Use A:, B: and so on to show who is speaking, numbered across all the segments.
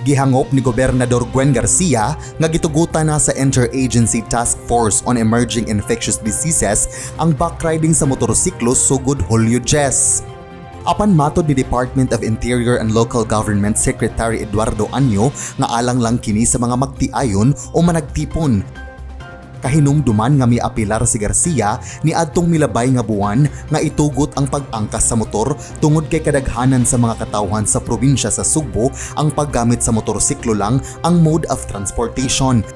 A: Gihangop ni Gobernador Gwen Garcia nga gitugutan na sa Interagency Task Force on Emerging Infectious Diseases ang backriding sa motorsiklo sugod Hulyo 10. Apan matod ni Department of Interior and Local Government Secretary Eduardo Año nga alang lang kini sa mga magtiayon o managtipon. Kahinumduman nga miapilar si Garcia ni adtong milabay nga buwan nga itugot ang pag-angkas sa motor tungod kay kadaghanan sa mga katawhan sa probinsya sa Sugbo, ang paggamit sa motorsiklo lang ang mode of transportation.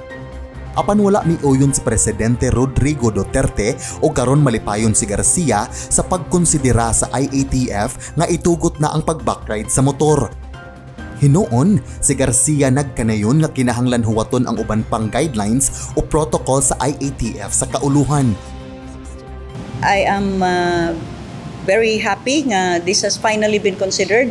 A: Apan wala miuyon si Presidente Rodrigo Duterte o karon malipayon si Garcia sa pagkonsidera sa IATF nga itugot na ang pag-backride sa motor. Hinuon, si Garcia nagkanayon nga kinahanglan huwaton ang uban pang guidelines o protocol sa IATF sa kauluhan.
B: I am very happy nga this has finally been considered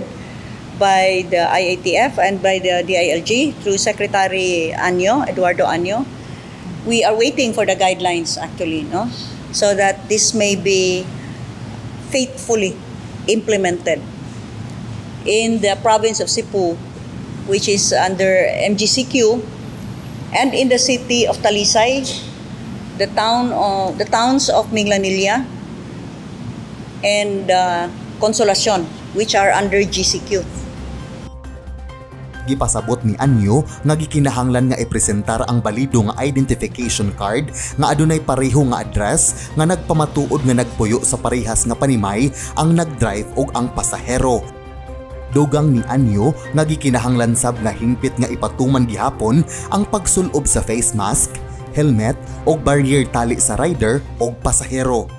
B: by the IATF and by the DILG through Secretary Año, Eduardo Año. We are waiting for the guidelines actually, no? So that this may be faithfully implemented in the province of Cebu, which is under MGCQ, and in the city of Talisay, the towns of Minglanilla and Consolacion, which are under GCQ.
A: Gipasabot ni Año nga gikinahanglan nga ipresentar ang balido nga identification card nga adunay pareho nga address nga nagpamatuod nga nagpuyo sa parehas nga panimay ang nagdrive ug ang pasahero. Dugang ni Año nga gikinahanglan sab nga hingpit nga ipatuman gihapon ang pagsulob sa face mask, helmet ug barrier tali sa rider ug pasahero.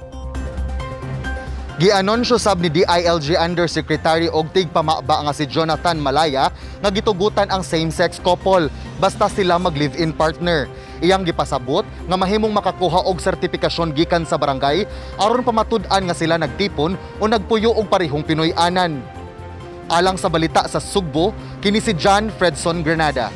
A: Gianunsyo sab ni DILG Undersecretary og tigpamaba nga si Jonathan Malaya nga gitugutan ang same-sex couple basta sila mag-live-in partner. Iyang gipasabot nga mahimong makakuha og sertifikasyon gikan sa barangay aron pamatud-an nga sila nagtipon o nagpuyo og parehong Pinoy-anan. Alang sa Balita sa Sugbo, kini si John Fredson Granada.